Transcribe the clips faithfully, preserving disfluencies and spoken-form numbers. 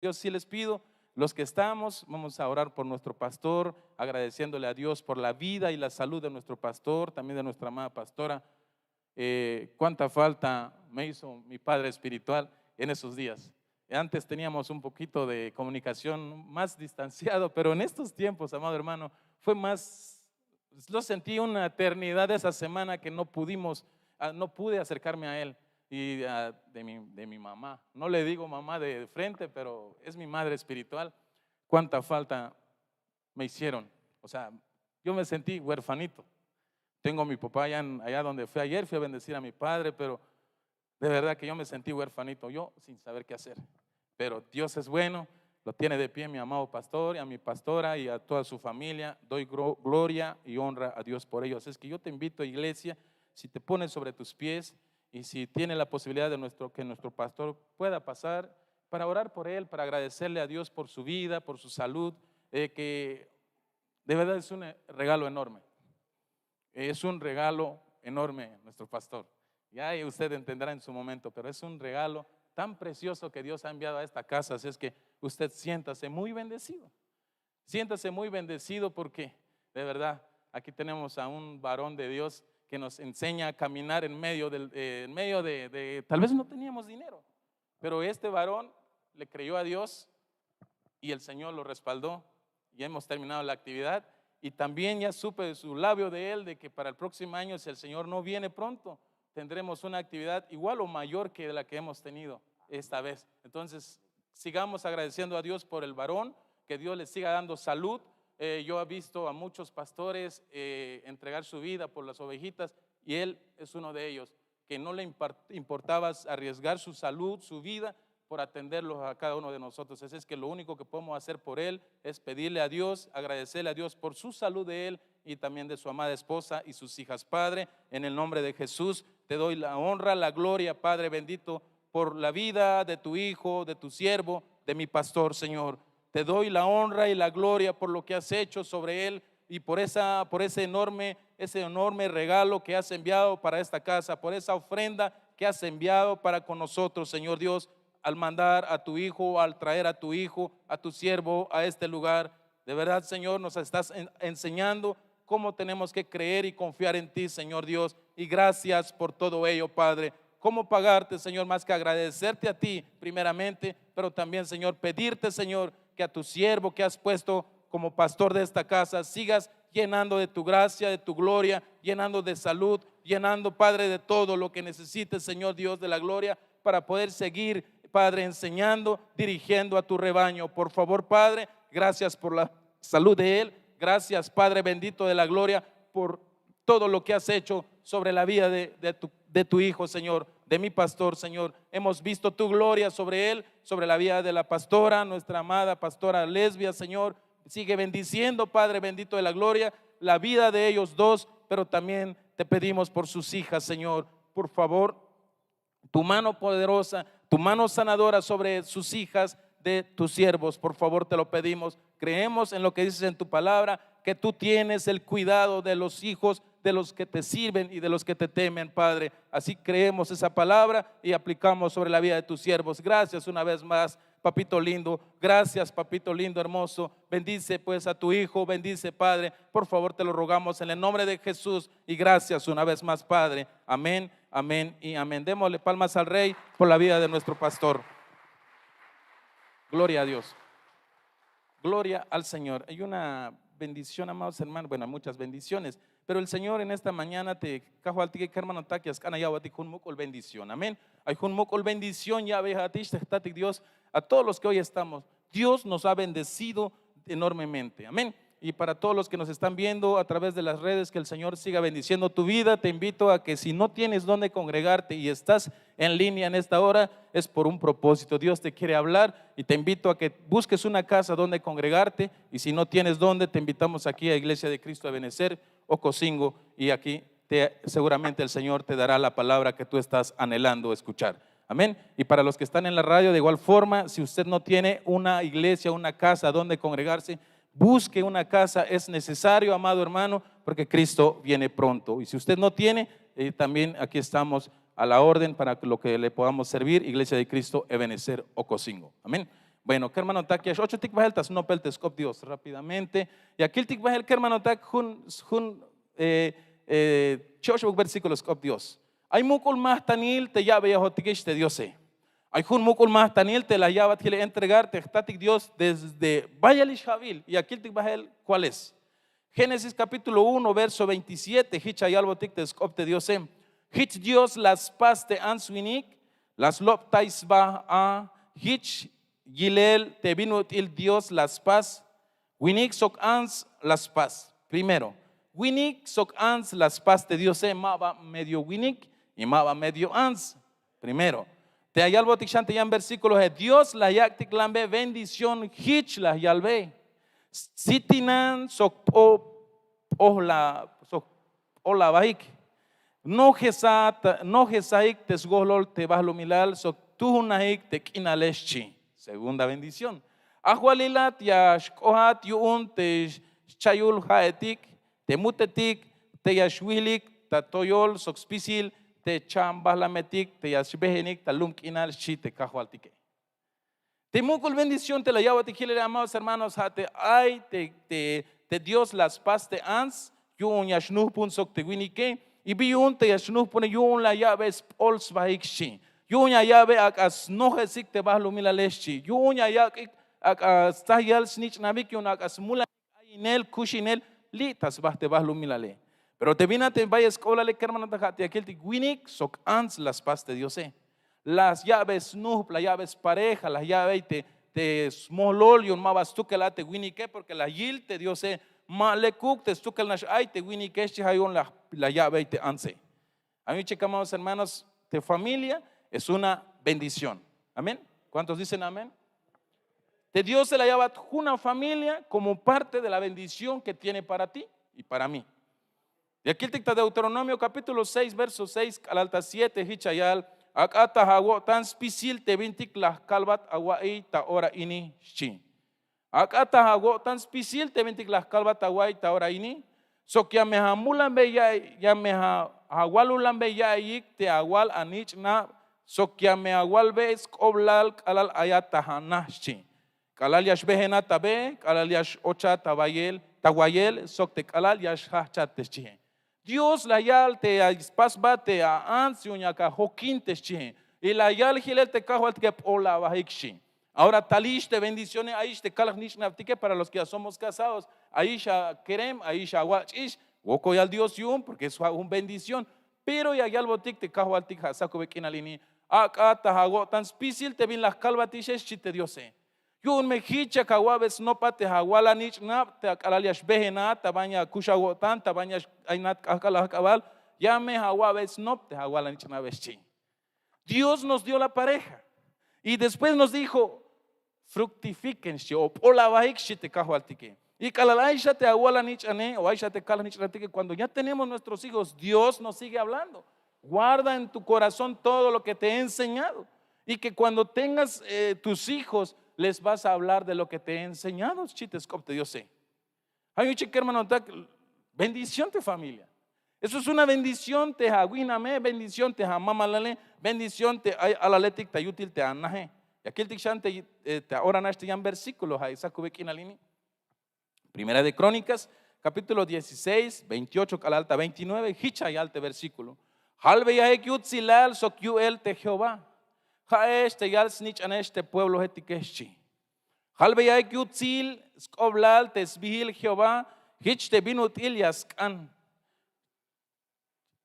Dios, sí les pido, los que estamos, vamos a orar por nuestro pastor, agradeciéndole a Dios por la vida y la salud de nuestro pastor, también de nuestra amada pastora. Eh, cuánta falta me hizo mi padre espiritual en esos días. Antes teníamos un poquito de comunicación más distanciado, pero en estos tiempos, amado hermano, fue más, lo sentí una eternidad esa semana que no pudimos, ah, no pude acercarme a él y, ah, de mi, de mi mamá. No le digo mamá de frente, pero es mi madre espiritual. Cuánta falta me hicieron. O sea, yo me sentí huerfanito. Tengo a mi papá allá, en- allá donde fui ayer, fui a bendecir a mi padre, pero de verdad que yo me sentí huerfanito, yo sin saber qué hacer. Pero Dios es bueno, lo tiene de pie mi amado pastor y a mi pastora y a toda su familia. Doy gro- gloria y honra a Dios por ellos. Así es que yo te invito, iglesia, si te pones sobre tus pies y si tiene la posibilidad de nuestro, que nuestro pastor pueda pasar para orar por él, para agradecerle a Dios por su vida, por su salud, eh, que de verdad es un, eh, regalo enorme. Es un regalo enorme nuestro pastor. Ya usted entenderá en su momento, pero es un regalo tan precioso que Dios ha enviado a esta casa. Así es que usted siéntase muy bendecido. Siéntase muy bendecido porque de verdad aquí tenemos a un varón de Dios que nos enseña a caminar en medio del, eh, en medio de, de, tal vez no teníamos dinero, pero este varón le creyó a Dios y el Señor lo respaldó y hemos terminado la actividad. Y también ya supe de su labio de él de que para el próximo año, si el Señor no viene pronto, tendremos una actividad igual o mayor que la que hemos tenido esta vez. Entonces, sigamos agradeciendo a Dios por el varón, que Dios le siga dando salud. Eh, yo he visto a muchos pastores, eh, entregar su vida por las ovejitas y él es uno de ellos, que no le impar- importaba arriesgar su salud, su vida, por atenderlos a cada uno de nosotros. Así es que lo único que podemos hacer por él es pedirle a Dios, agradecerle a Dios por su salud de él y también de su amada esposa y sus hijas. Padre, en el nombre de Jesús, te doy la honra, la gloria, Padre bendito, por la vida de tu hijo, de tu siervo, de mi pastor, Señor. Te doy la honra y la gloria por lo que has hecho sobre él y por esa, por ese enorme, ese enorme regalo que has enviado para esta casa, por esa ofrenda que has enviado para con nosotros, Señor Dios, al mandar a tu hijo, al traer a tu hijo, a tu siervo a este lugar. De verdad, Señor, nos estás en- enseñando cómo tenemos que creer y confiar en ti, Señor Dios. Y gracias por todo ello, Padre. ¿Cómo pagarte, Señor, más que agradecerte a ti primeramente, pero también, Señor, pedirte, Señor, que a tu siervo que has puesto como pastor de esta casa, sigas llenando de tu gracia, de tu gloria, llenando de salud, llenando, Padre, de todo lo que necesites, Señor Dios de la gloria, para poder seguir, Padre, enseñando, dirigiendo a tu rebaño. Por favor, Padre, gracias por la salud de él. Gracias, Padre bendito de la gloria, por todo lo que has hecho sobre la vida de, de tu, de tu hijo, Señor, de mi pastor, Señor. Hemos visto tu gloria sobre él, sobre la vida de la pastora, nuestra amada pastora Lesbia, Señor. Sigue bendiciendo, Padre bendito de la gloria, la vida de ellos dos, pero también te pedimos por sus hijas, Señor. Por favor, tu mano poderosa, tu mano sanadora sobre sus hijas de tus siervos. Por favor, te lo pedimos. Creemos en lo que dices en tu palabra, que tú tienes el cuidado de los hijos de los que te sirven y de los que te temen, Padre. Así creemos esa palabra y aplicamos sobre la vida de tus siervos. Gracias una vez más, papito lindo. Gracias, papito lindo, hermoso. Bendice, pues, a tu hijo. Bendice, Padre. Por favor, te lo rogamos en el nombre de Jesús. Y gracias una vez más, Padre. Amén, amén y amén. Démosle palmas al Rey por la vida de nuestro pastor. Gloria a Dios. Gloria al Señor. Hay una bendición, amados hermanos. Bueno, hay muchas bendiciones. Pero el Señor en esta mañana te kajwaltik, hermano, tak ya sk'an ya jun muk'ul bendición. Amén. Hay jun muk'ul bendición ya ve a ti, te jtatik Dios, a todos los que hoy estamos. Dios nos ha bendecido enormemente. Amén. Y para todos los que nos están viendo a través de las redes, que el Señor siga bendiciendo tu vida. Te invito a que si no tienes dónde congregarte y estás en línea en esta hora, es por un propósito. Dios te quiere hablar y te invito a que busques una casa donde congregarte. Y si no tienes dónde, te invitamos aquí a Iglesia de Cristo de Benecer, Ocosingo, y aquí te, seguramente el Señor te dará la palabra que tú estás anhelando escuchar. Amén. Y para los que están en la radio, de igual forma, si usted no tiene una iglesia, una casa donde congregarse, busque una casa, es necesario, amado hermano, porque Cristo viene pronto. Y si usted no tiene, eh, también aquí estamos a la orden para lo que le podamos servir, Iglesia de Cristo Ebenecer Ocosingo. Amén. Bueno, kermanotak, ya x-ochotik bahel ta snopel te sk'op Dios rápidamente. Ya kiltik bahel, kermanotak, jun jun eh, eh, che'oxebuk versíkulo sk'op Dios. Ay muk'ul mahtanil te ya'beyajotikix te Diose. Ay jun muk'ul mahtanil te la ya'bat jilel entregar te jtatik Dios desde bayalix ja'bil. Ya kiltik bahel kuál es. Génesis kapítulo uno verso veintisiete, jich ya yalbotik te sk'op te Diose. Jich Dios la spas te ants-winik, la slobtay sba a jich yilel te bin ut'il Dios la spas. Winik sok ants la spas. Primero, winik sok ants la spas te Diose, ma ba medio winik y ma ba medio ants. Primero, te ya yalbotik xan te yan versíkuloe, Dios la yak'tik lambe bendición, jich la yalbe. Stsitinan sok p'o p'ohla sok p'ohlabahik. Nojesat nojesahik te sgohlol te bahlumilal sok tuhnahik te k'inale, xchi. Segunda bendición. Ajwalilat ya xk'ohat yu'un te schayul ha'etik, te mutetik, te ya xwihlik ta toyol sok spisil te cha'an bahlametik te ya xbehenik ta lum k'inal, xchi te Kajwaltike. Te muk'ul bendición te la ya'botik jilele, amados hermanos, ha te ay te te Dios la spas te ants, yu'un ya xnuhpun sok te winike. Y bi yu'un te ya xnuhpune? Yu'un la ya'be sp'ol sbahik, xchi. Yu'un ya ya'be ak'a snojesik te bahlumilale, xchi. Yu'un ya yak'ik ak'a stsahyal snich'nabik, yu'un ak'a smulanik ayinel, kuxinel, li' ta sba te bahlumilale. Pero te bin a te bayel sk'oblale, kermanotak, ha te ya kiltik, winik sok ants la spas te Diose. La ya'be snuhp, la ya'be spareja, la ya'be te te smohlol, yu'un ma ba stukel a te winike, porke la yil te Diose. Ma lekuk te stukel nax ay te winike, xchi, ha yu'un la ya'be te antse. Ay bin chik, amados hermanos, te familia es una bendición. Amén. ¿Cuántos dicen amén? Te Diose la ya'bat jun a familia como parte de la bendición que tiene para ti y para mí. Ya kiltik ta Deuteronomio kapítulo seis verso seis k'alal ta siete, jich ya yal: Ak'a ta awo'tan spisil te bintik la jkalbat awa'iy ta ora ini, xchi. Ak'a ta awo'tan spisil te bintik la jkalbat awa'iy ta ora ini, sok ya me amulanbe ya ya me awalulanbe ya'iyik te awal anich'nab, sok ya me awalbe sk'oblal k'alal ayat ta ana, xchi. K'alal ya xbehenat ta be, k'alal ya x-ochat ta bayel ta wayel sok te k'alal ya xjahchat, te xchihe. Dios la yal te ya spasbat te a'ants, yu'un yak ajokin, te xchihe. Y la yal jilel te Kajwaltike: P'ohlabahik, xchi. Ahora talix te bendiciones, ayix te kal jnich'nabtike. Para los que ya somos casados, ayix akerem, ayix awach'ix. Wokolyal Dios yu'un, porke es jun bendición. Pero ya yalbotik te Kajwaltik: Ja' sakube k'inal ini, ak'a ta awo'tan spisil te bin la jkalbatixe, xchi te Diose. Yu'un me jich yak awa'be snop a te awal anich'nab, te k'alal ya xbehenat ta ban ya kux awo'tan, ta ban ya x-aynat k'ahk'al ajk'abal, ya me awa'be snop te awal anich'nabe, xchi. Dios nos dio la pareja y después nos dijo: Fructifiquen, xchi, o p'ohlabahik, xchi te Kajwaltike. Y k'alal ay xa te awal anich'ane o ay xa te kal anich'natike, cuando ya tenemos nuestros hijos, Dios nos sigue hablando: Guarda en tu corazón todo lo que te he enseñado, y que cuando tengas eh, tus hijos les vas a hablar de lo que te he enseñado, xchi te sk'op te Diose. Ay un chik, hermanotak, bendición te familia. Eso es una bendición te awihname, bendición te amamalale, bendición te ay alaletik ta yutil te anahe. Ya kiltik xan te eh, te ora nax te yan versíkulo, ja' sakube k'inal ini. Primera de Crónicas kapítulo dieciséis, veintiocho k'alal ta veintinueve, jich ya yal te versíkulo: Halbeyahik yutsilal sok yu'el te Jehová, ja'ex te yal snich'anex te pueblohetike, xchi. Halbeyahik yutsil sk'oblal te sbihil Jehová, jich te bin ut'il ya sk'an.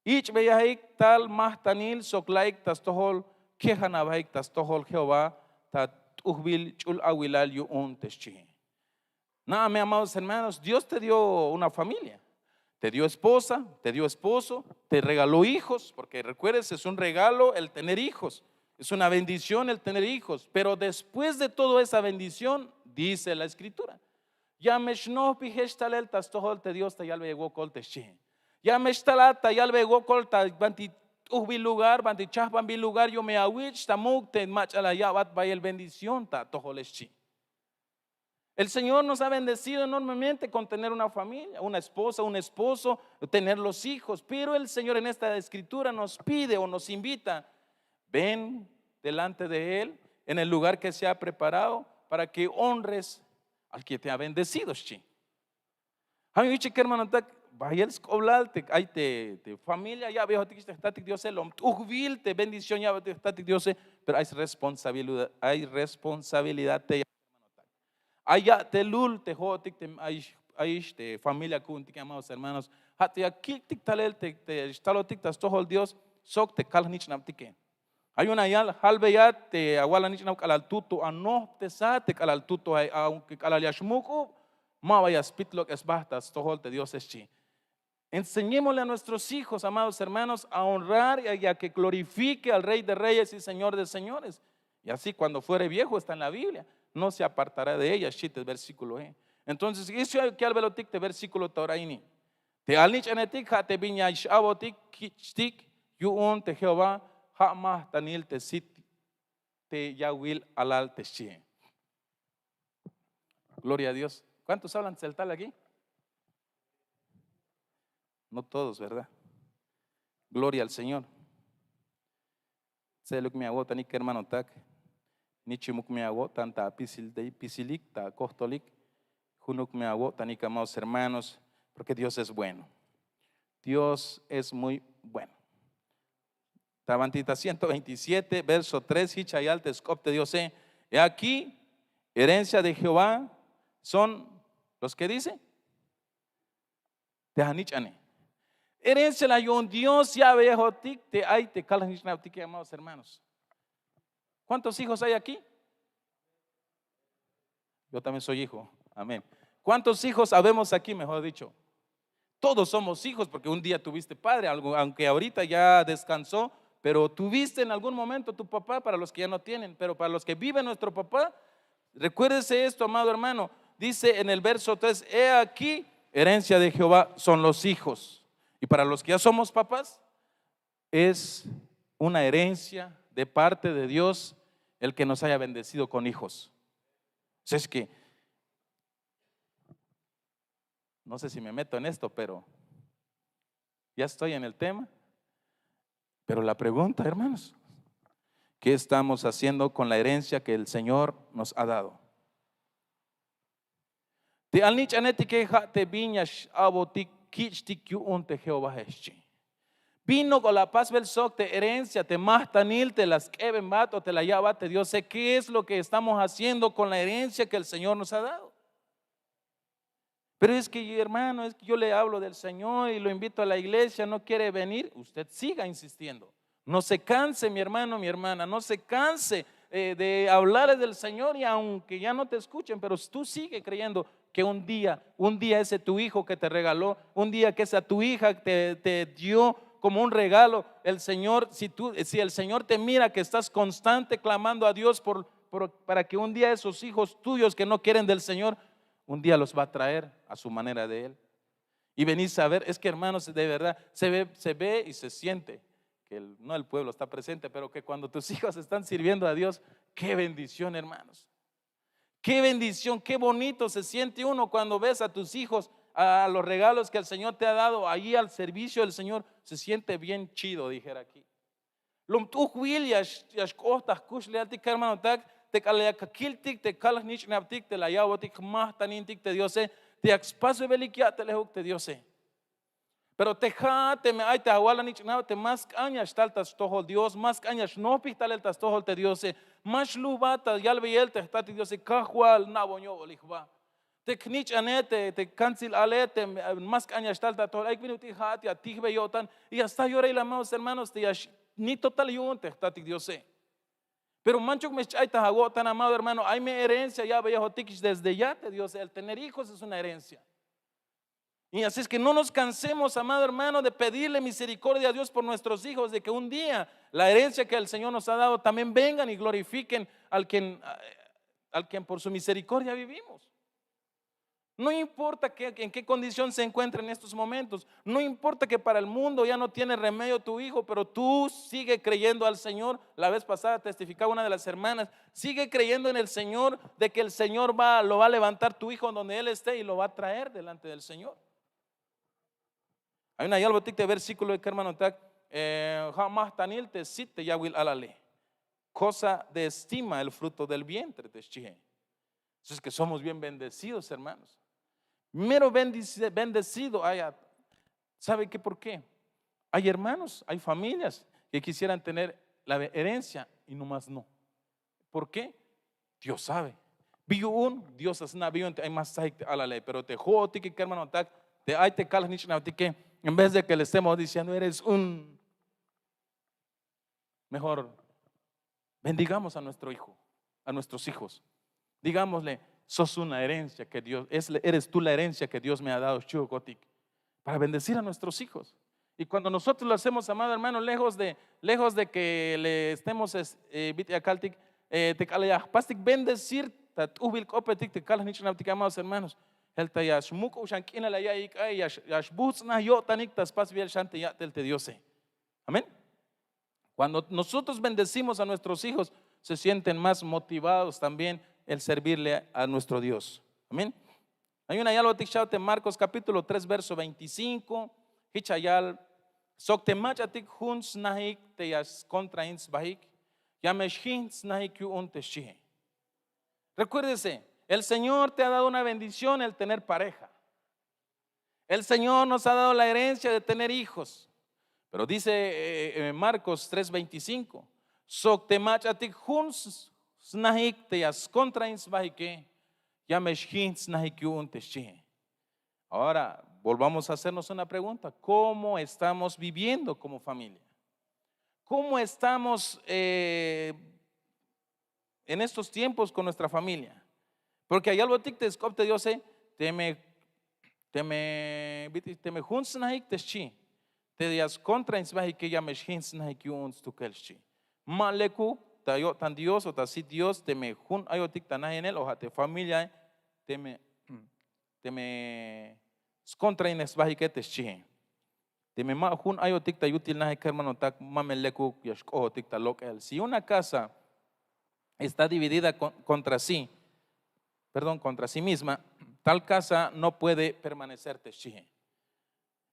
Ich'beyahik tal mahtanil sok la'ik ta stojol, kejanabahik ta stojol Jehová ta t'ujbil ch'ul awilal yu'un, te xchihe. Na'ame, amados hermanos, Dios te dio una familia. Te dio esposa, te dio esposo, te regaló hijos, porque recuerdes, es un regalo el tener hijos. Es una bendición el tener hijos. Pero después de toda esa bendición, dice la Escritura: Ya me xnohpijex talel ta stojol te Dios ta yalbeyel wokol, te xchihe. Ya me xtalat ta yalbeyel wokol ta banti t'ujbil lugar, banti chahpanbil lugar, yu'un me awich' ta muk' te mach'a la ya'bat bayel bendición ta atojole, xchi. El Señor nos ha bendecido enormemente con tener una familia, una esposa, un esposo, tener los hijos. Pero el Señor en esta escritura nos pide o nos invita: Ven delante de Él en el lugar que se ha preparado para que honres al que te ha bendecido, xchi. Ja' yu'un yuchik kermanotak, bayel sk'oblal te ay te familia ya'beyotik te jtatik Diose, lom t'ujbil te bendición ya'beyotik te jtatik Diose, pero ay responsabilidad, ay responsabilidad te ay ya'telul te jo'otik te ay te familia ku'untik, amados hermanos. Ja' te ya kiltik talel te xtalotik ta stojol Dios sok te kal-jnich'nabtike. Ja' yu'un ya yal, jalbeyat te awal anich'nab k'alal tuto anojptesat te k'alal tuto, aunque k'alal ya xmuk'ub, ma ba ya spit lok'es sba ta stojol te Diose, xchi. Enseñémosle a nuestros hijos, amados hermanos, a honrar y a que glorifique al Rey de Reyes y Señor de Señores. Y así cuando fuere viejo, está en la Biblia, no se apartará de ella, xchi te versículo e. Entonces, eso que albelotik te versículo ta ora ini. Te alnich'anetik ja' te bin ya x-a'botik kich'tik yu'un te Jehová, ja' majtanil te sit te yawil alal te xchihe. Gloria a Dios. ¿Cuántos hablan tzeltal aquí? No todos, ¿verdad? Gloria al Señor. Tseluk me awo'tanik kermanotak, nichimuk me awo'tan ta apisil te pisilik ta akojtolik. Junuk me awo'tanik, amados hermanos, porque Dios es bueno. Dios es muy bueno. Ta banti ta ciento veintisiete verso tres, jich ya yal te sk'op te Diose. He aquí, herencia de Jehová son los que dice te janich'ane. Herencia la yu'un Dios ya'beyejotik te ay te kal-jnich'nabtike, amados hermanos. ¿Cuántos hijos hay aquí? Yo también soy hijo. Amén. ¿Cuántos hijos habemos aquí, mejor dicho? Todos somos hijos porque un día tuviste padre, aunque ahorita ya descansó, pero tuviste en algún momento tu papá, para los que ya no tienen, pero para los que vive nuestro papá, recuérdese esto, amado hermano. Dice en el verso tres: "He aquí, herencia de Jehová son los hijos". Y para los que ya somos papás, es una herencia de parte de Dios el que nos haya bendecido con hijos. O sea, es que, no sé si me meto en esto, pero ya estoy en el tema. Pero la pregunta, hermanos, ¿qué estamos haciendo con la herencia que el Señor nos ha dado? Te alnich'anetike ja' te bin ya x-a'botik kich'tik yu'un te Jehová, xchi. Bin nok'o la pasbel sok te herencia, te majtanil te la sk'ebenbat o te la ya'bat te Diose. ¿Qué es lo que estamos haciendo con la herencia que el Señor nos ha dado? Pero es que, hermano, es que yo le hablo del Señor y lo invito a la iglesia, no quiere venir. Usted siga insistiendo. No se canse, mi hermano, mi hermana, no se canse, eh, de hablarle del Señor, y aunque ya no te escuchen, pero tú sigue creyendo que un día, un día ese tu hijo que te regaló, un día que esa tu hija te, te dio como un regalo, el Señor, si tú, si el Señor te mira que estás constante clamando a Dios por, por, para que un día esos hijos tuyos que no quieren del Señor, un día los va a traer a su manera de Él. Y venís a ver, es que, hermanos, de verdad, se ve, se ve y se siente que el, no el pueblo está presente, pero que cuando tus hijos están sirviendo a Dios, qué bendición, hermanos. Qué bendición, qué bonito se siente uno cuando ves a tus hijos, a los regalos que el Señor te ha dado, allí al servicio del Señor, se siente bien chido, dijera aquí. Lom t'ujbil ya xk'ot ta jkuxlejaltik, kermanotak, te k'alal yak kiltik te kal-jnich'nabtik te la ya'botik jmajtanintik te Diose, te yak spasbebelik ya'telejuk te Diose. Pero te ja' teme ay te awal anich'nab te ma sk'an ya xtal ta stojol Dios, ma sk'an ya xnojpij talel ta stojol te Diose, ma xlujbat ta yalbeyel te jtatik Diose: Kajwal, na'bon yo'ol jba. Te jnich'ane, te kantsil ale, te ma sk'an ya xtal ta atojol, ay bin ut'il ja'at ya tijbe yo'tan, y ya sta yorahil, amados hermanos, te ya xnito tal yu'un te jtatik Diose. Pero manchuk me xch'ay ta awo'tan, amado hermano, ay me herencia ya'beyejotikix desde ya te Diose. El tener hijos es una herencia. Y así es que no nos cansemos, amado hermano, de pedirle misericordia a Dios por nuestros hijos, de que un día la herencia que el Señor nos ha dado también vengan y glorifiquen al quien, al quien por su misericordia vivimos. No importa qué, en qué condición se encuentre en estos momentos, no importa que para el mundo ya no tiene remedio tu hijo, pero tú sigue creyendo al Señor. La vez pasada testificaba una de las hermanas, sigue creyendo en el Señor, de que el Señor va, lo va a levantar tu hijo donde él esté y lo va a traer delante del Señor. Ay una yalbotik te versículo, kermanotak, eh, ja' majtanil te sit te yawil alale. Cosa de estima el fruto del vientre, te xchihe. Es que somos bien bendecidos, hermanos. Mero bendici- bendecido. Ay, a- ¿Sabe qué? ¿Por qué? Hay hermanos, hay familias que quisieran tener la herencia y nomás no. ¿Por qué? Dios sabe. Bi yu'un Dios a sna' bi yu'un te ay ma stsajik te alalel, pero te jo'otike, kermanotak, te ay te kalaj-snich'nabtike, en vez de que le estemos diciendo: "Eres un", mejor bendigamos a nuestro hijo, a nuestros hijos. Digámosle: "Sos una herencia que Dios, es, eres tú la herencia que Dios me ha dado", xchihokotik, para bendecir a nuestros hijos. Y cuando nosotros lo hacemos, amado hermano, lejos de, lejos de que le estemos, es- eh, bit'il ya kaltik, eh, te k'alal ya jpastik bendecir ta t'ujbil k'opetik te kalaj-snich'nabtik, amados hermanos, jelta ya xmuk'ub xan k'inal ya ya'iyik ay, ya x- ya xbujts'naj yo'tanik ta spasbeyel xan te ya'tel te Diose. Amén. Cuando nosotros bendecimos a nuestros hijos, se sienten más motivados también el servirle a nuestro Dios. Amén. Ay una yalbotik xcha'ot te Marcos capítulo tres, verso veinticinco. Jich ya yal: "Sok te mach'atik jun snajik te ya skontrain sbajik, ya me xjin snajik yu'un te xchie." Recuérdese, el Señor te ha dado una bendición el tener pareja. El Señor nos ha dado la herencia de tener hijos. Pero dice, eh, eh, Marcos tres veinticinco: "Sok te mach'atik jun s- snajik te ya skontrain sbajike, ya me xjin snajik yu'un te xchie." Ahora, volvamos a hacernos una pregunta. ¿Cómo estamos viviendo como familia? ¿Cómo estamos, eh, en estos tiempos con nuestra familia? Porque ya yalbotik te sk'op te Diose: "Teme, teme, teme jun snajik te xchi te ya skontrain sbajike, ya me xjin snajik yu'un stukel xchi." Ma lekuk ta yo'tan Dios o ta sit Dios teme jun ayotik ta najenel o ja' te familiae teme, teme skontrainej sbajike te xchie. Teme ma jun ayotik ta yutil naje, kermanotak, ma me lekuk ya xk'ojotik ta lok'el. Si una casa está dividida con- contra sí, perdón, contra sí misma, tal casa no puede permanecer te xchie.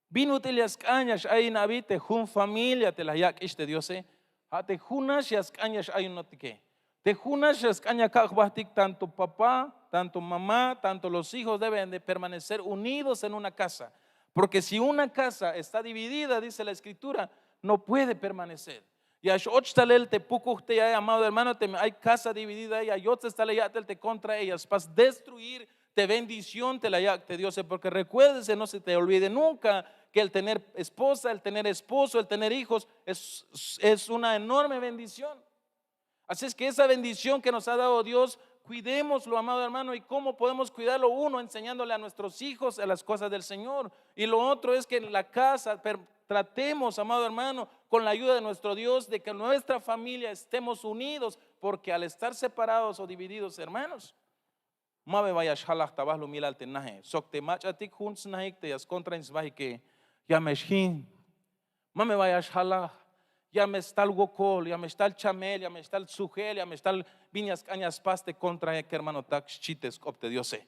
¿Bin ut'il ya sk'an ya x'ayin abi te jun familia te la yak'ix te Diose? Ja' te junax ya sk'an ya x'ayinotike. Te junax ya sk'an ya kak' jbajtik, tanto papá, tanto mamá, tanto los hijos deben de permanecer unidos en una casa. Porque si una casa está dividida, dice la Escritura, no puede permanecer. Ya x-och talel te pukuj te ya, amado hermano, teme ay casa dividida, ya yotzes talel ya'tel te kontrae, ya spas destruir te bendición te la yak' te Diose. Porque recuérdese, no se te olvide nunca que el tener esposa, el tener esposo, el tener hijos es, es una enorme bendición. Así es que esa bendición que nos ha dado Dios, cuidémoslo, amado hermano. ¿Y cómo podemos cuidarlo? Uno, enseñándole a nuestros hijos a las cosas del Señor. Y lo otro es que en la casa per- tratemos, amado hermano, con la ayuda de nuestro Dios, de que nuestra familia estemos unidos, porque al estar separados o divididos, hermanos, ma me ba ya xjalaj ta balumilal te naje. Sok te mach'atik jun snajik te ya skontrain sbajike, ya me xjin. Ma me ba ya xjalaj. Ya me xtal wokol, ya me xtal chamel, ya me xtal tsujel, ya me xtal bin ya sk'an ya spas te kontrae, kermanotak, xchi te sk'op te Diose.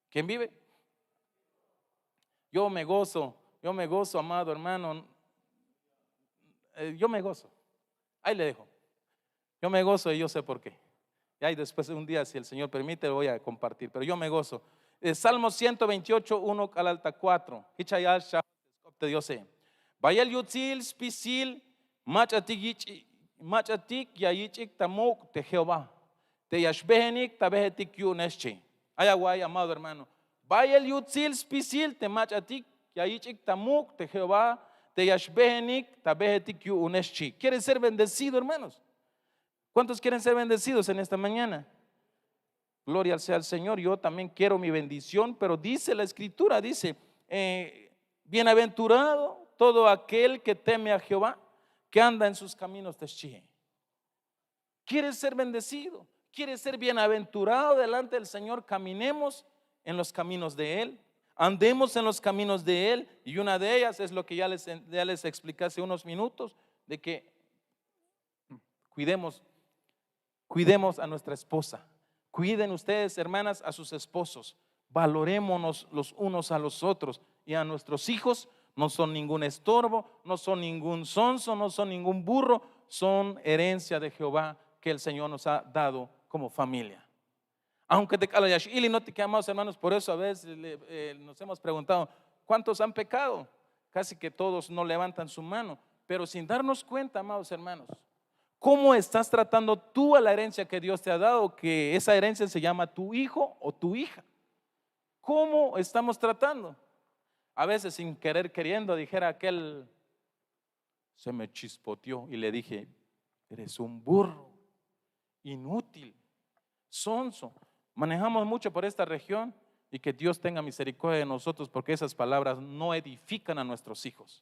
¿Quién vive? Yo me gozo, yo me gozo, amado hermano. Eh, yo me gozo. Ahí le dejo. Yo me gozo y yo sé por qué. Y ahí después, un día, si el Señor permite, lo voy a compartir. Pero yo me gozo. Eh, Salmo ciento veintiocho, uno k'alal ta cuatro. Jich ya yal xcha'ot te sk'op te Diose: "Bayel yutsil spisil mach'atik yich'- mach'atik ya yich'ik ta muk' te Jehová, te ya xbehenik ta behetik yu'une xchi." Ay awa'iy, amado hermano. Bayel yutsil spisil te mach'atik ya yich'ik ta muk' te Jehová, te ya xbehenik ta behetik yu'une xchi. ¿Quiere ser bendecido, hermanos? ¿Cuántos quieren ser bendecidos en esta mañana? Gloria sea al Señor. Yo también quiero mi bendición, pero dice la Escritura, dice, eh, "Bienaventurado todo aquel que teme a Jehová, que anda en sus caminos", te xchi. ¿Quieres ser bendecido? ¿Quieres ser bienaventurado delante del Señor? Caminemos en los caminos de Él. Andemos en los caminos de Él. Y una de ellas es lo que ya les, ya les expliqué hace unos minutos, de que cuidemos, cuidemos a nuestra esposa. Cuiden ustedes, hermanas, a sus esposos. Valorémonos los unos a los otros y a nuestros hijos. No son ningún estorbo, no son ningún sonso, no son ningún burro. Son herencia de Jehová que el Señor nos ha dado como familia. Aunque te k'alal ya x'ilinotik, amados hermanos, por eso a veces nos hemos preguntado, ¿cuántos han pecado? Casi que todos no levantan su mano, pero sin darnos cuenta, amados hermanos, ¿cómo estás tratando tú a la herencia que Dios te ha dado? Que esa herencia se llama tu hijo o tu hija. ¿Cómo estamos tratando? A veces sin querer queriendo, dijera aquel, se me chispoteó y le dije: "Eres un burro, inútil, sonso". Manejamos mucho por esta región y que Dios tenga misericordia de nosotros, porque esas palabras no edifican a nuestros hijos.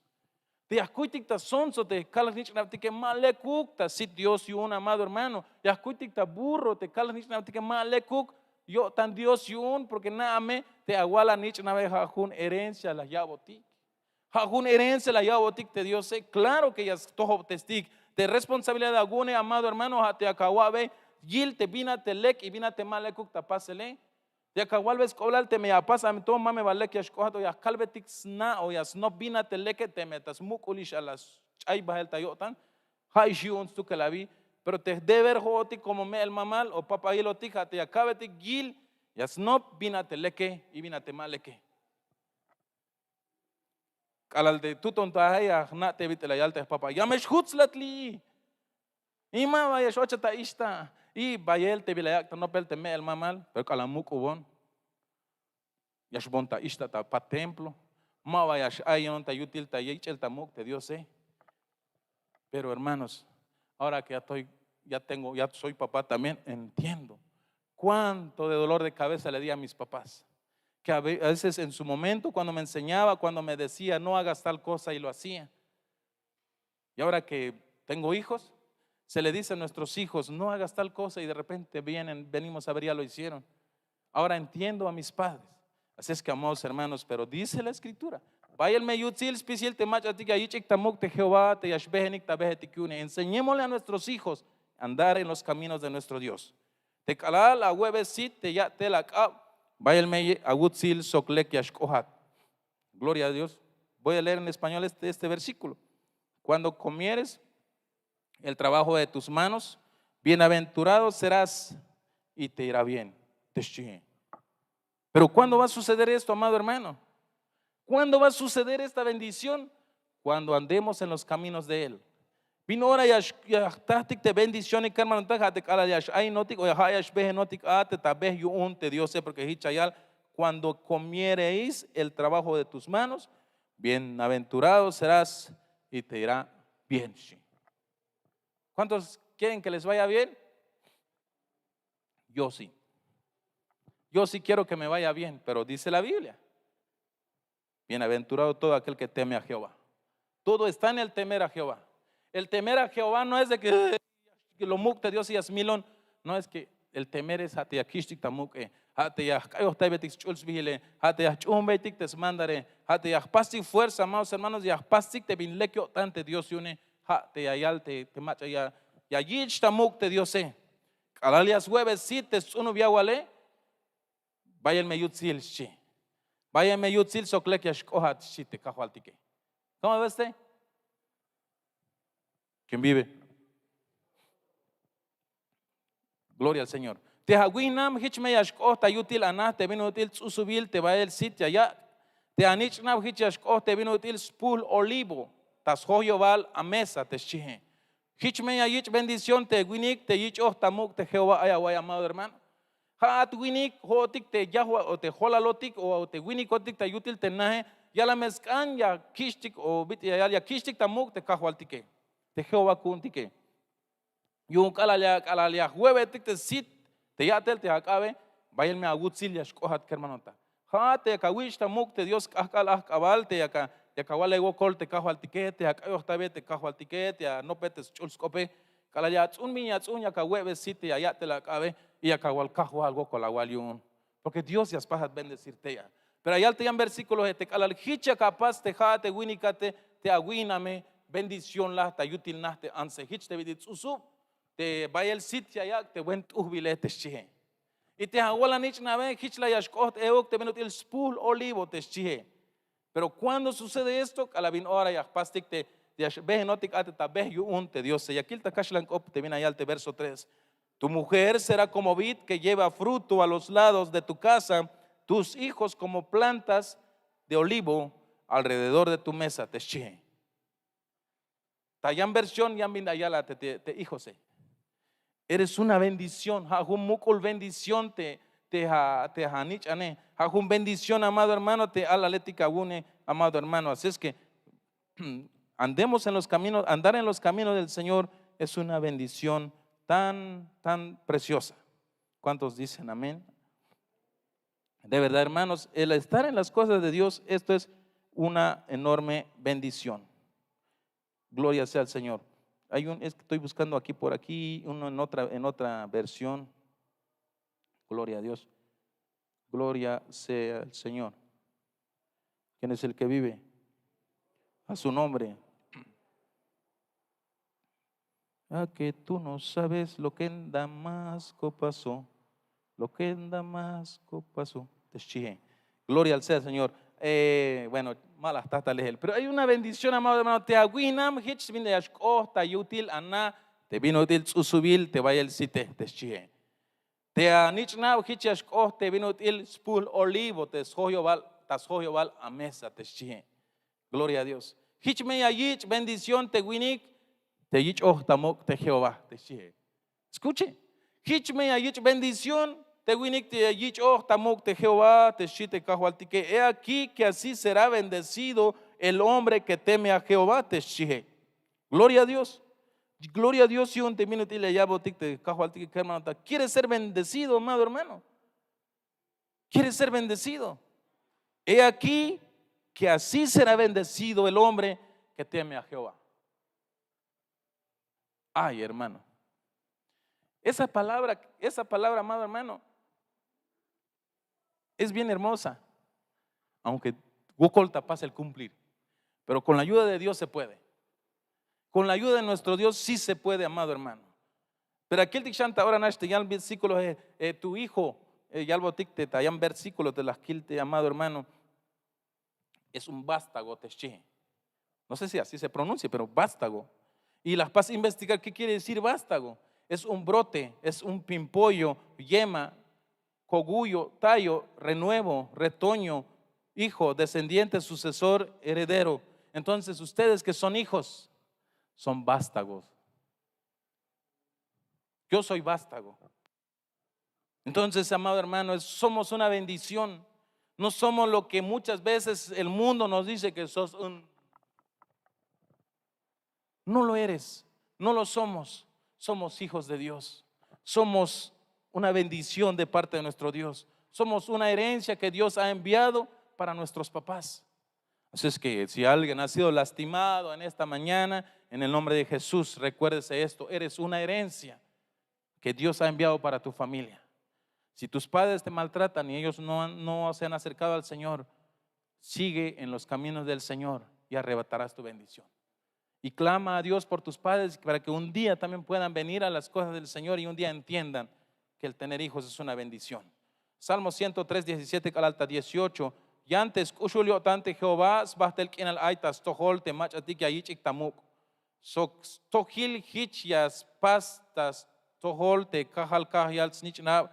Te ya jkuytik ta sonso, te kalnich'nabtike ma lekuk ta sit Dios yu'un, amado hermano. Ya jkuytik ta burro, te kalnich'nabtike ma lekuk yo'tan Dios yu'un, porque na'a me te awal anich'nabe ja' jun herencia la ya'botik. Ja' jun herencia la ya'botik te Diose. Claro que ya stojobtestik te responsabilidad awu'une, amado hermano, ja' te yak awa'be yil te bin a te lek y bin a te ma lekuk ta pasele. Te yak awalbe sk'oblal, teme ya apas a to, ma me ba lek ya xk'ojat, o ya kalbetik sna o ya snop bin a te leke, teme ta smuk'ulix a la sch'ay bael ta yo'tan, ja'ix yu'un stukel abi. Pero te jdeber jo'otik como me'el mamal o papahilotik, ja' te ya ka'betik yil ya snop bin a te leke y bin a te ma leke. K'alal te tuton taje, ya jna' te bit'il la yal te jpapa: "Ya me xjuts' la tli'i, y ma ba ya x-ochat ta ixta". Y bayel te bila yak' ta nopel te me'el mamal, pero k'alal muk'ubon, ya xboon ta ixta ta pat templo, ma ba ya x-a'iyon ta yutil ta yich'el ta muk' te Diose. Pero hermanos, ahora que ya estoy, ya tengo, ya soy papá también, entiendo cuánto de dolor de cabeza le di a mis papás. Que a ve- a veces en su momento, cuando me enseñaba, cuando me decía: "No hagas tal cosa", y lo hacía. Y ahora que tengo hijos, se le dice a nuestros hijos: "No hagas tal cosa", y de repente vienen, venimos a ver, ya lo hicieron. Ahora entiendo a mis padres. Así es que, amados hermanos, pero dice la Escritura: "Bayel me yutsil spisil te mach'atik ya yich'ik ta muk' te Jehová, te ya xbehenik ta behetik yu'une". Enseñémosle a nuestros hijos a andar en los caminos de nuestro Dios. Te k'alal awe'be sit te ya'tel ak'ab, bayel me awutsil sok lek ya xk'ojat. Gloria a Dios. Voy a leer en español este, este versículo. "Cuando comieres el trabajo de tus manos, bienaventurado serás y te irá bien", te xchihe. Pero ¿cuándo va a suceder esto, amado hermano? ¿Cuándo va a suceder esta bendición? Cuando andemos en los caminos de Él. Bin ora ya x- ya jtajtik te bendición, kermanotak, ja' te k'alal ya x-ainotik o ya ja' ya xbehenotik a te ta beh yu'un te Diose, porque jich ya yal: "Cuando comiereis el trabajo de tus manos, bienaventurado serás y te irá bien", xchi. ¿Cuántos quieren que les vaya bien? Yo sí. Yo sí quiero que me vaya bien, pero dice la Biblia: "Bienaventurado todo aquel que teme a Jehová". Todo está en el temer a Jehová. El temer a Jehová no es de que, "Ay, lo muk' te Dios ya smilon". No, es que el temer es ja' te ya kich'tik ta muk'e, ja' te ya jk'ayojtaybetik sch'ul sbihile, ja' te ya jch'uhunbeytik te smandare, ja' te ya jpastik fuerza, amados hermanos, ya jpastik te bin lek yo'tan te Dios yu'une, ja' te ya yal te, te mach'a ya, ya yich' ta muk' te Diose. K'alal ya swe'be sit te sts'unub yawale, bayel me yutsil, xchi. Bayel me yutsil sok lek ya xk'ojat, xchi te Kajwaltike. ¿Cómo ve usted? ¿Quién vive? Gloria al Señor. Te awihnam jich me ya xk'oht ta yutil ana te bin ut'il ts'usubil te bayel sit ya yak'. Te anich'nab jich ya xk'oht te bin ut'il spuhl olivo ta sjoyobal amesa, te xchihe. Jich me ya yich' bendición te winik te yich'oj ta muk' te Jehová. Ay awa'iy, amado hermano. Ja'at winik, jo'otik te yajwal o te jolalotik o te winikotik ta yutil te nahe, yala me sk'an ya kich'tik o bit'il ya yal, ya kich'tik ta muk' te Kajwaltike, te Jehová ku'untike. Yu'un k'alal ya, k'alal ya jwe'betik te sit te ya'tel te ak'abe, bayel me awutsil ya xk'ojat, kermanotak. Ja'at te yak awich' ta muk' te Dios k'ajk'al ajk'abal, te yak a, yak awal awo'kol te Kajwaltike, te ak'ayojtaybe te Kajwaltike, te anopbe te sch'ul sk'ope. K'alal ya ats'un bin ya ats'un, yak awe'be sit te ya ya'tel ak'abe, y yak awal: Kajwal, wokol awal yu'un, porque Dios ya spajat bendecir tey a. Pero ya yal te yan versículohe te k'alal jich yak apas te ja'at te winikate, te awihname, bendición la ta yutil naht te antse, jich te bit'il ts'usub te bayel sit ya yak' te buen t'ujbile, te xchihe. Y te awal anich'nabe jich la ya xk'oht euk te bin ut'il spuhl olivo, te xchihe. Pero ¿cuándo sucede esto? K'alal bin ora ya jpastik te, ya xbehenotik a te ta beh yu'un te Diose. Ya kil ta kaxlan k'op te bin ya yal te verso tres. Tu mujer será como vid que lleva fruto a los lados de tu casa, tus hijos como plantas de olivo alrededor de tu mesa, te xchihe. Ta yan versión yan bin ayala te, te, te hijose. Eres una bendición, ha jun muk'ul bendición te, te, ha, te hanich'ane, ha jun bendición, amado hermano, te alaletik awu'une, amado hermano. Así es que andemos en los caminos, andar en los caminos del Señor es una bendición tan, tan preciosa. ¿Cuántos dicen amén? De verdad, hermanos, el estar en las cosas de Dios, esto es una enorme bendición. Gloria sea al Señor. Hay un, es que estoy buscando aquí por aquí, uno en otra, en otra versión. Gloria a Dios. Gloria sea al Señor. ¿Quién es el que vive? A su nombre. A que tú no sabes lo que en Damasco pasó, lo que en Damasco pasó. Te xchihe. Gloria al sea Señor. Eh, bueno, mala tata lehel. Pero hay una bendición, amado hermano. Te awinam hich bin ya xk'oht ta yutil ana, te bin ut'il ts'usubil te bayel site, te xchihe. Te anich'nab hich ya xk'oht te bin ut'il spul olivo, te sjoyobal, ta sjoyobal a mesa, te xchihe. Gloria a Dios. Hich me ya yich' bendición te winik te yich'oj ta muk' te Jehová, te xchihe. Escuche. Hich me ya yich' bendición te winik te ya yich'oj ta muk' te Jehová, te xchi te Kajwaltike. He aquí que así será bendecido el hombre que teme a Jehová, te xchihe. Gloria a Dios. Gloria a Dios yu'un te bin ut'il ya yalbotik te Kajwaltike, hermano. Ta quiere ser bendecido, amado hermano. Quiere ser bendecido. He aquí que así será bendecido el hombre que teme a Jehová. Ay, hermano. Esa palabra, esa palabra, amado hermano, es bien hermosa. Aunque wokol ta pas el cumplir. Pero con la ayuda de Dios se puede. Con la ayuda de nuestro Dios sí se puede, amado hermano. Pero akiltik xan ta ora nax te yan versículo, eh, eh, tu hijo, eh, yalbotik te ta yan versículo te la jkil te, amado hermano, es un vástago, te xchihe. No sé si así se pronuncia, pero vástago. Y la jpas investigar qué quiere decir vástago. Es un brote, es un pimpollo, yema, cogollo, tallo, renuevo, retoño, hijo, descendiente, sucesor, heredero. Entonces, ustedes que son hijos, son vástagos. Yo soy vástago. Entonces, amado hermano, es- somos una bendición. No somos lo que muchas veces el mundo nos dice que sos un... No lo eres, no lo somos. Somos hijos de Dios. Somos una bendición de parte de nuestro Dios. Somos una herencia que Dios ha enviado para nuestros papás. Así es que si alguien ha sido lastimado en esta mañana, en el nombre de Jesús, recuérdese esto, eres una herencia que Dios ha enviado para tu familia. Si tus padres te maltratan y ellos no han- no se han acercado al Señor, sigue en los caminos del Señor y arrebatarás tu bendición. Y clama a Dios por tus padres para que un día también puedan venir a las cosas del Señor y un día entiendan que el tener hijos es una bendición. Salmo ciento tres, diecisiete k'alal ta dieciocho. Yan te sk'uxul yo'tan te Jehová, sbajtel k'inal ay ta stojol te mach'atik ya yich'ik ta muk'. Sok stojil hich ya spas ta stojol te kajal kajyal snich'nab,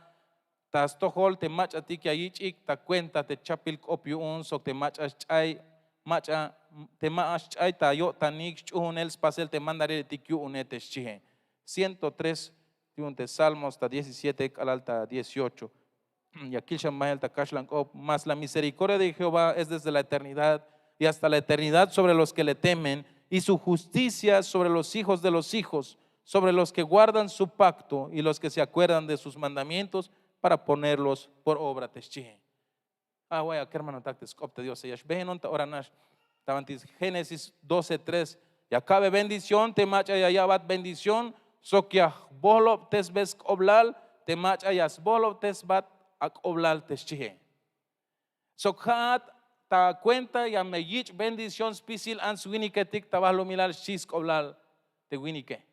ta stojol te mach'atik ya yich'ik ta cuenta te chapbil k'op yu'un sok te mach'a sch'ay, mach'a, te ma sch'ay ta yo'tanik sch'uhunel spasel te mandariletik yu'une, te xchihe. Ciento tres yu'un te Salmos ta diecisiete k'alal ta dieciocho. Ya kil xan bahel ta kaxlan k'op: mas la misericordia de Jehová es desde la eternidad y hasta la eternidad sobre los que le temen, y su justicia sobre los hijos de los hijos, sobre los que guardan su pacto y los que se acuerdan de sus mandamientos para ponerlos por obra, te xchihe. Away, a kermanotak te sk'op te Diose, ya xbehenon ta ora nax. Ta banti Génesis doce tres. Ya kabe bendición te mach'a ya ya'bat bendición, sok ya jbohlobtesbe sk'oblal te mach'a ya sbohlobtesbat ak'oblal, te xchihe. Sok ja'at ta cuenta ya me yich' bendición spisil ants winiketik ta balumilal, xchi sk'oblal te winike.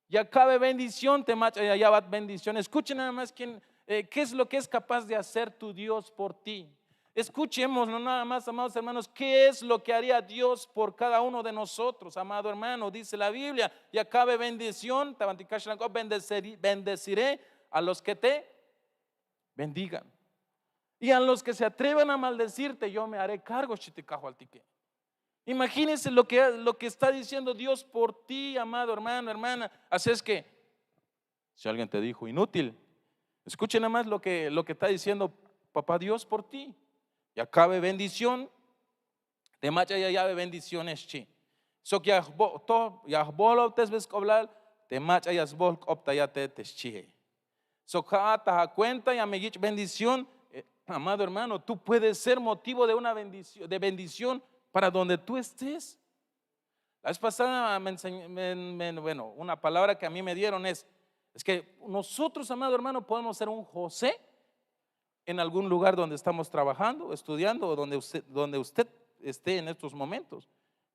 Ya kabe bendición te mach'a ya ya'bat bendición. Escuche nada más quién, eh, qué es lo que es capaz de hacer tu Dios por ti. Escuchemos, no nada más, amados hermanos, qué es lo que haría Dios por cada uno de nosotros, amado hermano. Dice la Biblia: "Ya cabe bendición, ta banti kaxlan k'op, bendeciré, bendeciré a los que te bendigan. Y a los que se atrevan a maldecirte, yo me haré cargo", xchi te Kajwaltike. Imagínese lo que, lo que está diciendo Dios por ti, amado hermano, hermana. Así es que, si alguien te dijo inútil, escuche nada más lo que, lo que está diciendo Papá Dios por ti. Ya cabe bendición, te mach'a ya yabe bendiciones, xchi. Sok ya jbo-, to, ya jbohlob te sbe sk'oblal, te mach'a ya sbohol k'op ta ya te, te xchihe. Sok ja'at ta ja' cuenta ya me yich' bendición. Eh, amado hermano, tú puedes ser motivo de una bendición, de bendición para donde tú estés. La vez pasada me enseñ-, me, me, bueno, una palabra que a mí me dieron es, es que nosotros, amado hermano, podemos ser un José en algún lugar donde estamos trabajando, estudiando o donde usted, donde usted esté en estos momentos.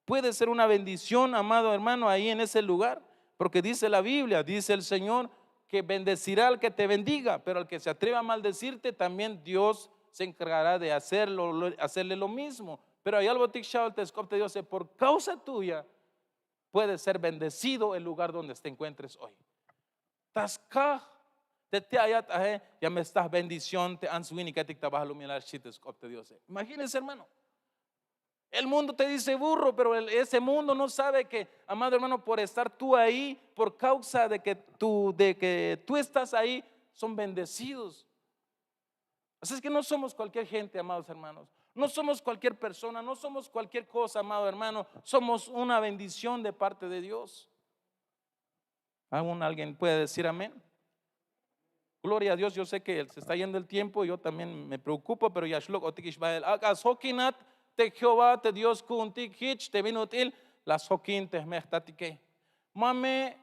Puede ser una bendición, amado hermano, ahí en ese lugar, porque dice la Biblia, dice el Señor, que bendecirá al que te bendiga, pero al que se atreva a maldecirte, también Dios se encargará de hacerlo, lo- hacerle lo mismo. Pero hay algo, te xcha'bel te sk'op te Diose, por causa tuya puede ser bendecido el lugar donde te encuentres hoy. Ta skaj te te ayat aje, ya me sta bendición te ants winiketik ta bahlumilal, xchi te sk'op te Diose. Imagínese, hermano. El mundo te dice burro, pero el- ese mundo no sabe que, amado hermano, por estar tú ahí, por causa de que tú, de que tú estás ahí, son bendecidos. Así es que no somos cualquier gente, amados hermanos. No somos cualquier persona, no somos cualquier cosa, amado hermano. Somos una bendición de parte de Dios. ¿Aún alguien puede decir amén? Gloria a Dios, yo sé que se está yendo el tiempo, yo también me preocupo, pero ya xlok'otik ix bahel. Ak'a sjokinat te Jehová te Dios ku'untik jich te bin ut'il la sjokin te jme' jtatike. Ma me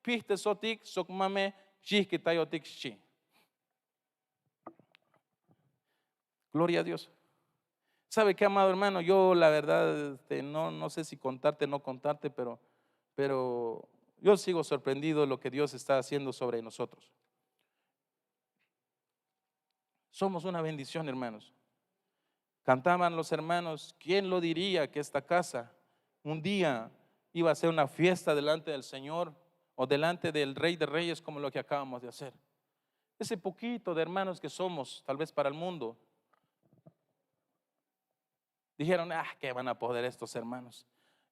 pijtesotik sok ma me xyijkitayotik, xchi. Gloria a Dios. ¿Sabe qué, amado hermano? Yo, la verdad, este, no, no sé si contarte o no contarte, pero, pero yo sigo sorprendido de lo que Dios está haciendo sobre nosotros. Somos una bendición, hermanos. Cantaban los hermanos: "¿Quién lo diría que esta casa un día iba a ser una fiesta delante del Señor o delante del Rey de Reyes como lo que acabamos de hacer?". Ese poquito de hermanos que somos, tal vez para el mundo, dijeron: "Ah, ¿qué van a poder estos hermanos?".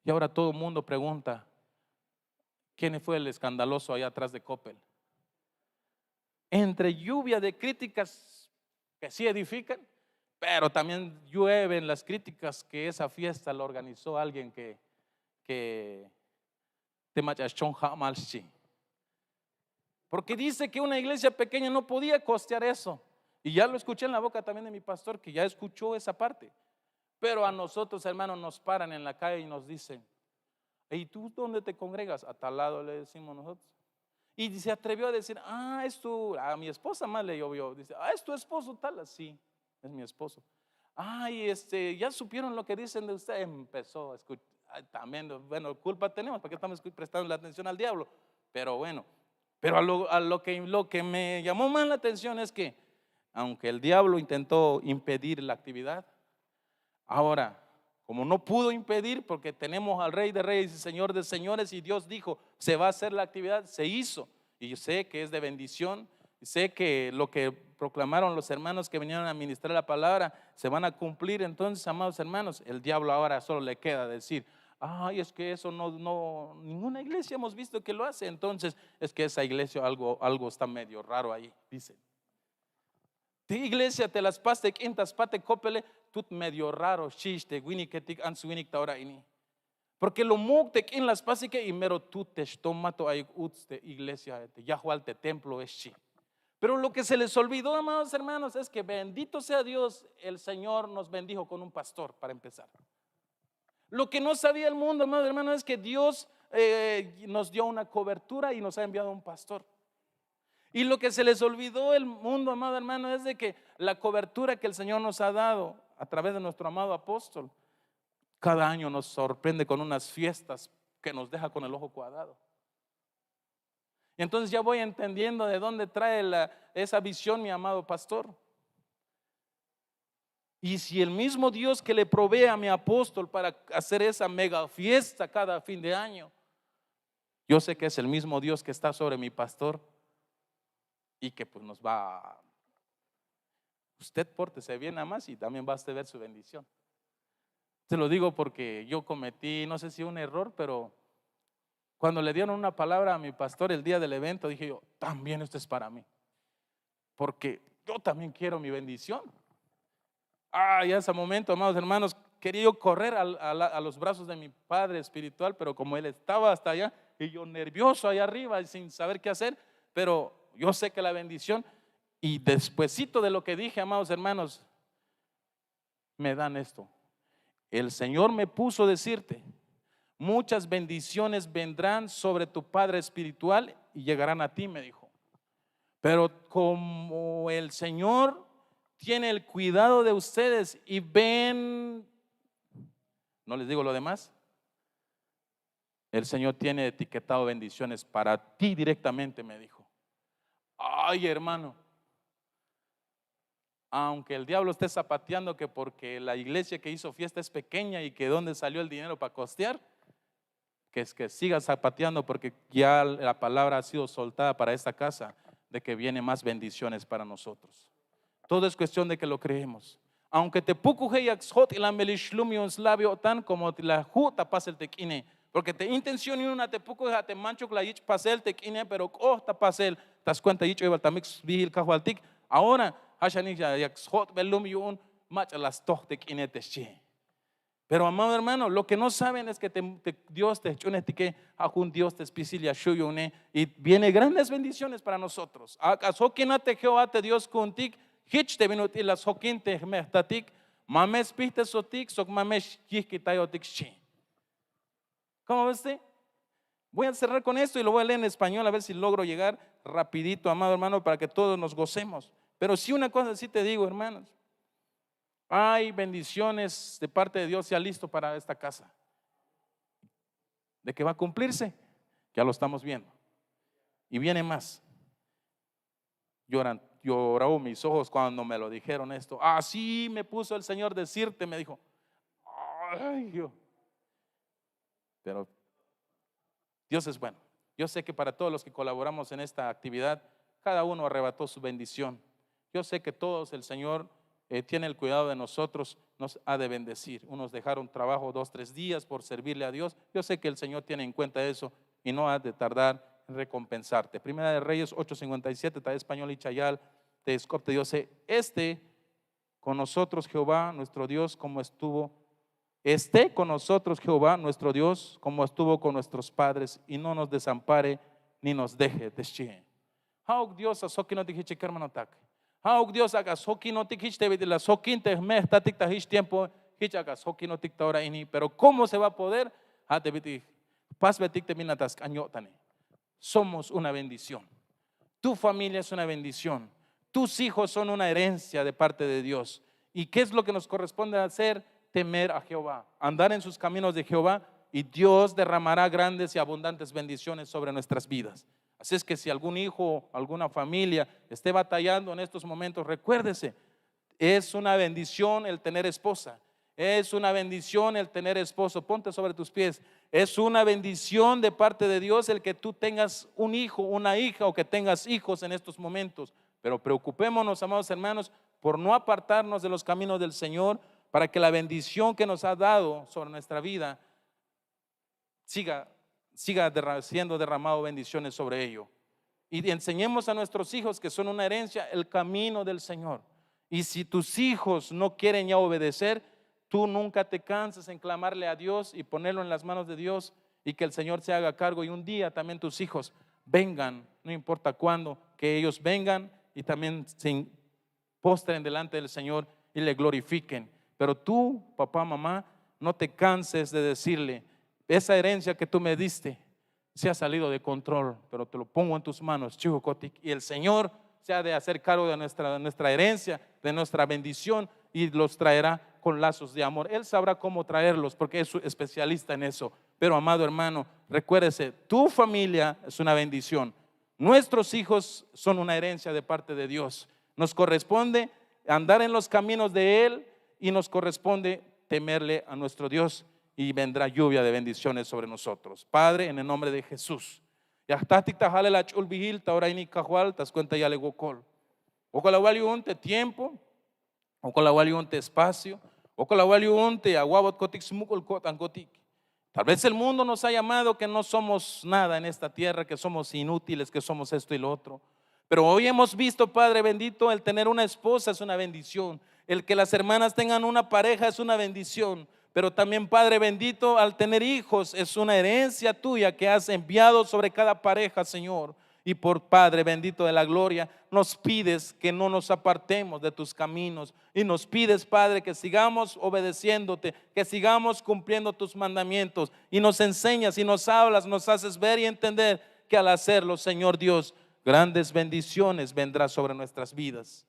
Y ahora todo el mundo pregunta: "¿Quién fue el escandaloso allá atrás de Coppel?". Entre lluvia de críticas que sí edifican, pero también llueven las críticas que esa fiesta la organizó alguien que, que te mach'a xchon ja'mal, xchi. Porque dice que una iglesia pequeña no podía costear eso. Y ya lo escuché en la boca también de mi pastor, que ya escuchó esa parte. Pero a nosotros, hermanos, nos paran en la calle y nos dicen: "¿Y tú dónde te congregas?". "A tal lado", le decimos nosotros. Y se atrevió a decir: "Ah, es tu, a mi esposa más le llovió". Dice: "Ah, ¿es tu esposo tal?". "Sí, es mi esposo". "Ay, este, ¿ya supieron lo que dicen de usted?". Empezó a escuchar. También, bueno, culpa tenemos, porque estamos escu- prestando la atención al diablo. Pero bueno, pero a lo, a lo que, lo que me llamó más la atención es que, aunque el diablo intentó impedir la actividad, ahora, como no pudo impedir, porque tenemos al Rey de Reyes y Señor de Señores, y Dios dijo: "Se va a hacer la actividad", se hizo. Y yo sé que es de bendición, y sé que lo que proclamaron los hermanos que vinieron a ministrar la palabra se van a cumplir. Entonces, amados hermanos, el diablo ahora solo le queda decir: "Ay, es que eso no, no, ninguna iglesia hemos visto que lo hace. Entonces, es que esa iglesia algo, algo está medio raro ahí", dice. Te iglesia te la spas te k'in ta spat te Coppele, tut medio raro, xchi te winiketik, ants winik ta ora ini. Porque lo muk' te k'in la spasike y mero tut te xtom, ma to ayuk uts te iglesia, te yajwal te templo, xchi. Pero lo que se les olvidó, amados hermanos, es que, bendito sea Dios, el Señor nos bendijo con un pastor para empezar. Lo que no sabía el mundo, amado hermano, es que Dios, eh, nos dio una cobertura y nos ha enviado un pastor. Y lo que se les olvidó el mundo, amado hermano, es de que la cobertura que el Señor nos ha dado a través de nuestro amado apóstol, cada año nos sorprende con unas fiestas que nos deja con el ojo cuadrado. Y entonces ya voy entendiendo de dónde trae la- esa visión mi amado pastor. Y si el mismo Dios que le provee a mi apóstol para hacer esa mega fiesta cada fin de año, yo sé que es el mismo Dios que está sobre mi pastor y que pues nos va a... Usted pórtese bien nada más y también va a usted ver su bendición. Te lo digo porque yo cometí, no sé si un error, pero cuando le dieron una palabra a mi pastor el día del evento, dije yo, también esto es para mí, porque yo también quiero mi bendición. Ah, ya ese momento, amados hermanos, quería yo correr al- a, la- a los brazos de mi padre espiritual, pero como él estaba hasta allá y yo nervioso allá arriba y sin saber qué hacer, pero yo sé que la bendición, y despuesito de lo que dije, amados hermanos, me dan esto. El Señor me puso decirte, muchas bendiciones vendrán sobre tu padre espiritual y llegarán a ti, me dijo. Pero como el Señor tiene el cuidado de ustedes y ven, no les digo lo demás, el Señor tiene etiquetado bendiciones para ti directamente, me dijo. Ay, hermano, aunque el diablo esté zapateando que porque la iglesia que hizo fiesta es pequeña y que dónde salió el dinero para costear, que es que siga zapateando, porque ya la palabra ha sido soltada para esta casa de que viene más bendiciones para nosotros. Todo es cuestión de que lo creemos. Aunque te pukuj yak sjot y la melix lum yu'un slab yo'tan como la ju' ta pasel te k'ine, porque te intención yu'un a te pukuj a te manchuk la yich' pasel te k'ine, pero k'oht ta pasel ta skuenta yich' oybal ta mik' sbijil kajwaltik. Ahora ja' xanik yak sjot'bel lum yu'un mach'a la stoj te k'ine te xchi. Pero amado hermano, lo que no saben es que te- te- Dios te jch'uunejtike, a jun Dios te spisil ya xju' yu'une y viene grandes bendiciones para nosotros. Ak'a sjokinat te Jehová te Dios ku'untik jich te bin ut'il la sjokin te jme'jtatik, ma me spijtesotik sok ma me xyijkitayotik xchi. ¿Cómo ves usted? Voy a cerrar con esto y lo voy a leer en español a ver si logro llegar rapidito, amado hermano, para que todos nos gocemos. Pero sí, una cosa sí te digo, hermanos, hay bendiciones de parte de Dios ya listo para esta casa, de que va a cumplirse, ya lo estamos viendo. Y viene más. Lloran, lloró mis ojos cuando me lo dijeron esto. Así me puso el Señor decirte, me dijo. Ay, Dios. Pero Dios es bueno. Yo sé que para todos los que colaboramos en esta actividad, cada uno arrebató su bendición. Yo sé que todos el Señor eh, tiene el cuidado de nosotros, nos ha de bendecir. Unos dejaron trabajo dos, tres días por servirle a Dios. Yo sé que el Señor tiene en cuenta eso y no ha de tardar en recompensarte. Primera de Reyes ocho cincuenta y siete, está español y chayal, te escopte Dios, eh, este con nosotros Jehová, nuestro Dios, como estuvo, esté con nosotros Jehová, nuestro Dios, como estuvo con nuestros padres, y no nos desampare ni nos deje. Te xchihe. Ha'uk Dios a sjokinotik hich, kermanotak. Ha'uk Dios ak'a sjokinotik hich te bit'il la sjokin te jme'jtatik ta hich tiempo, hich ak'a sjokinotik ta ora ini. Pero ¿cómo se va a poder? Ha te bit'il jpasbetik te bin a ta sk'an yo'tane. Somos una bendición. Tu familia es una bendición. Tus hijos son una herencia de parte de Dios. ¿Y qué es lo que nos corresponde hacer? Temer a Jehová, andar en sus caminos de Jehová, y Dios derramará grandes y abundantes bendiciones sobre nuestras vidas. Así es que si algún hijo, alguna familia esté batallando en estos momentos, recuérdese, es una bendición el tener esposa. Es una bendición el tener esposo. Ponte sobre tus pies. Es una bendición de parte de Dios el que tú tengas un hijo, una hija, o que tengas hijos en estos momentos. Pero preocupémonos, amados hermanos, por no apartarnos de los caminos del Señor, para que la bendición que nos ha dado sobre nuestra vida siga, siga derra- siendo derramado bendiciones sobre ello. Y enseñemos a nuestros hijos, que son una herencia, el camino del Señor. Y si tus hijos no quieren ya obedecer, tú nunca te canses en clamarle a Dios y ponerlo en las manos de Dios, y que el Señor se haga cargo. Y un día también tus hijos vengan, no importa cuándo, que ellos vengan y también se postren delante del Señor y le glorifiquen. Pero tú, papá, mamá, no te canses de decirle: esa herencia que tú me diste se ha salido de control, pero te lo pongo en tus manos, chihucotic, y el Señor se ha de hacer cargo de nuestra, nuestra herencia, de nuestra bendición, y los traerá con lazos de amor. Él sabrá cómo traerlos porque es su especialista en eso. Pero, amado hermano, recuérdese, tu familia es una bendición. Nuestros hijos son una herencia de parte de Dios. Nos corresponde andar en los caminos de Él Y nos corresponde temerle a nuestro Dios y vendrá lluvia de bendiciones sobre nosotros. Padre, en el nombre de Jesús, ya jtajtik ta jalel ach'ulbihil ta ora ini, Kajwal, ta skuenta yalel wokol. Wokol awal yu'un te tiempo, wokol awal yu'un te espacio, wokol awal yu'un te awa'botkotik smuk'ul ko'tankotik. Tal vez el mundo nos ha llamado que no somos nada en esta tierra, que somos inútiles, que somos esto y lo otro. Pero hoy hemos visto, Padre bendito, el tener una esposa es una bendición. El que las hermanas tengan una pareja es una bendición. Pero también, Padre bendito, al tener hijos es una herencia tuya que has enviado sobre cada pareja, Señor. Y por, Padre bendito de la gloria, nos pides que no nos apartemos de tus caminos. Y nos pides, Padre, que sigamos obedeciéndote, que sigamos cumpliendo tus mandamientos. Y nos enseñas y nos hablas, nos haces ver y entender que al hacerlo, Señor Dios, grandes bendiciones vendrá sobre nuestras vidas.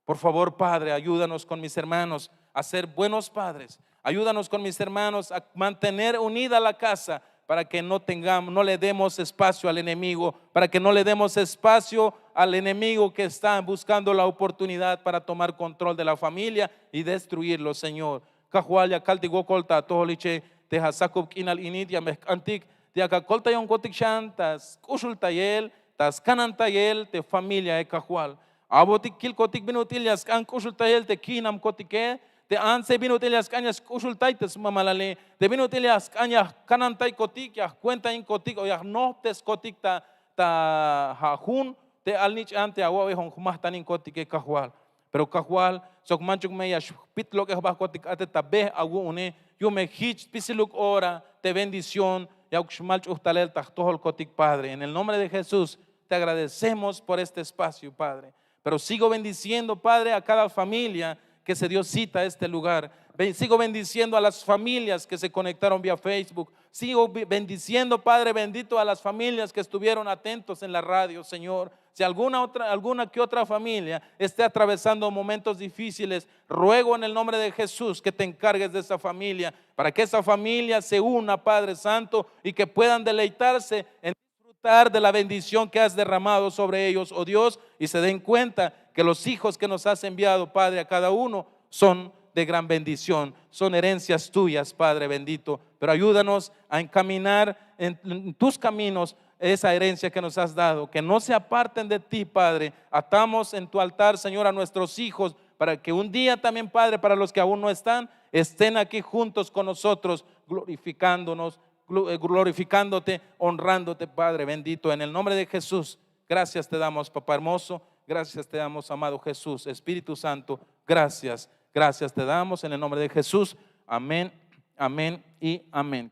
Por favor, Padre, ayúdanos con mis hermanos a ser buenos padres. Ayúdanos con mis hermanos a mantener unida la casa para que no tengamos, no le demos espacio al enemigo, para que no le demos espacio al enemigo que está buscando la oportunidad para tomar control de la familia y destruirlo, Señor. Kajwal, ya kaltik wokol ta atojol iche, te ja sakub k'inal ini te ya me jk'antik, te ya akoltayonkotik xan ta sk'uxultayel, ta skanantayel te familiae, Kajwal. A'botik kilkotik bin ut'il ya sk'an k'uxultayel te ki'namkotike, te antse bin ut'il ya sk'an ya sk'uxultay te smamalale, te bin ut'il ya sk'an ya jkanantaykotik, ya jkuentainkotik o ya jnojpteskotik ta, ta jajun te alnich'an te awa'bejon jmajtaninkotike, Kajwal. Pero, Kajwal, sok manchuk me ya xpit lok'e jbajkotik a te ta be awu'une, yu'un me jich spisiluk ora te bendición yauk xmal ch'uj talel ta jtojolkotik, Padre. En el nombre de Jesús te agradecemos por este espacio, Padre. Pero sigo bendiciendo, Padre, a cada familia que se dio cita a este lugar. Be-, sigo bendiciendo a las familias que se conectaron vía Facebook. Sigo be-, bendiciendo, Padre bendito, a las familias que estuvieron atentos en la radio, Señor. Si alguna otra, alguna que otra familia esté atravesando momentos difíciles, ruego en el nombre de Jesús que te encargues de esa familia, para que esa familia se una, Padre Santo, y que puedan deleitarse en disfrutar de la bendición que has derramado sobre ellos, oh Dios, y se den cuenta que los hijos que nos has enviado, Padre, a cada uno son de gran bendición, son herencias tuyas, Padre bendito. Pero ayúdanos a encaminar en, en tus caminos esa herencia que nos has dado, que no se aparten de ti, Padre. Atamos en tu altar, Señor, a nuestros hijos, para que un día también, Padre, para los que aún no están, estén aquí juntos con nosotros, glorificándonos, glo-, eh, glorificándote, honrándote, Padre bendito, en el nombre de Jesús. Gracias te damos, Papá hermoso. Gracias te damos, amado Jesús. Espíritu Santo, gracias. Gracias te damos en el nombre de Jesús. Amén, amén y amén.